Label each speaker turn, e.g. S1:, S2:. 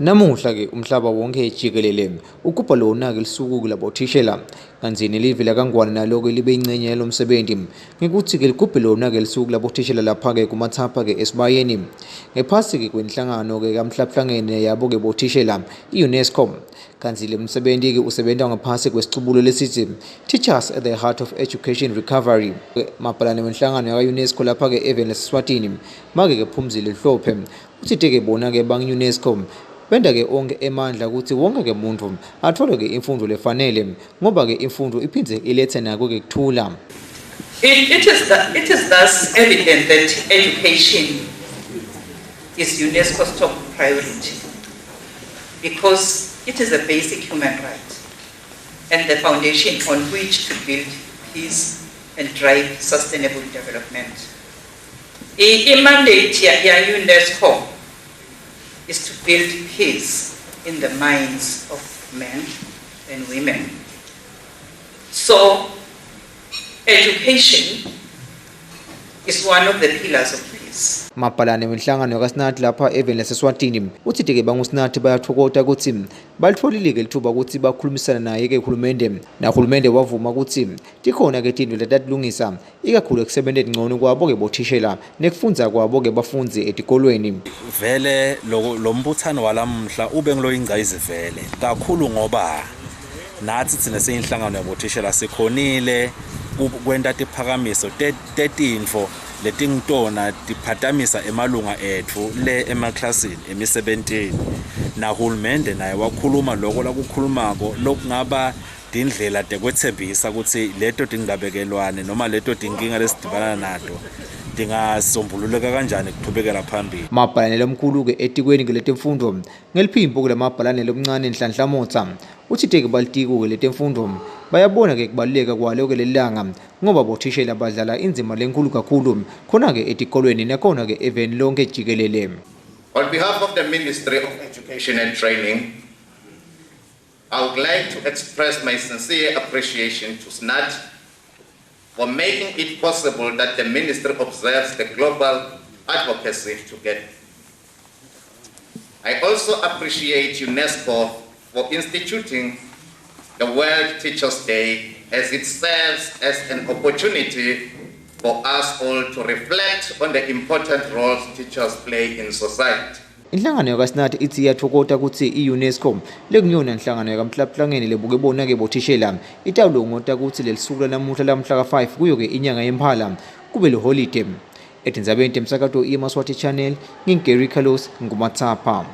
S1: Namuhla-ke umhlaba wonke jikelele ugubha lona-ke lusuku labothishela, kantsi nelive lakaNgwane nalo-ke libe yincenye yalo msebenzi ngekutsi-ke ligubhe lona-ke lusuku labothishela lapha-ke kuMatsapha-ke esibayeni. Ngephasi-ke kwenhlangano-ke kaMhlabuhlangene yabo-ke bothishela i-UNESCO. Kantsi le msebenzi-ke usebenta ngaphasi kwesicubulo lesitsi Teachers at the Heart of Education Recovery. Mabhalane wenhlangano yaka-UNESCO lapha-ke eveni laseSwatini, make-ke Phumzile Hlophe, utsite-ke bona-ke bangu-UNESCO benta-ke onkhe emandla kutsi wonke-ke muntfu atfole-ke imfundvo lefanele ngoba-ke imfundvo iphindze ilethe nako-ke kuthula.
S2: It is thus evident that education is UNESCO's top priority because it is a basic human right and the foundation on which to build peace and drive sustainable development. I-mandate ya UNESCO is to build peace in the minds of men and women. So, education is one of the pillars of peace.
S1: Mabhalane wenhlangano kaSinathi lapha eveni laseSwatini utsite-ke banguSinathi bayathokota kutsi balitfolile-ke litfuba kutsi bakhulumisana naye-ke hulumende, nahulumende wavuma kutsi tikhona-ke tintfo letatilungisa, ikakhulu ekusebenteni ngcono kwabo-ke bothishela nekufundza kwabo-ke bafundzi etikolweni.
S3: Vele lo mbuthano walamuhla ube ngiloyingcayizivele kakhulu ngoba nathi thina siyinhlangano yabothishela sikhonile kwenta tiphakamiso tetintfo letingitona tiphatamisa emalunga etfu le emaklasini emisebentini, nahulumende naye wakhuluma loko lakukhulumako lokungaba tindlela tekwetsembisa kutsi leto tingabekelwane noma leto tinkinga lesidibana nato tingasombululeka kanjani kuchubekela phambili.
S1: Mabhalane lomkhulu-ke etikweni-ke letemfundvo ngeliphimbo kulamabhalane lomncane Nhlanhla Motsa utsite-ke balitiko-ke letemfundvo bayabona-ke kubaluleka kwalo-ke lelilanga ngoba bothishela badlala indzima lenkhulu kakhulu khona-ke etikolweni nakhona-ke eveni lonke jikelele.
S4: On behalf of the Ministry of Education and Training, I would like to express my sincere appreciation to SNAT for making it possible that the ministry observes the global advocacy together. I also appreciate UNESCO for instituting the World Teachers' Day, as it serves as an opportunity for us all to reflect on the important roles teachers play in society.
S1: Inhlangano yakaSinathi ithi iyathokota kutsi i-UNESCO lekuyona inhlangano yakamhlabuhlangene lebuke bona-ke bothishela itawulongota kutsi lelisuku lanamuhla lamhla ka-5 kuyo-ke inyanga yeMphala kube liholide. Etindzabeni temsakato iMaswati Channel, nginguGary Carlos nguMatsapha.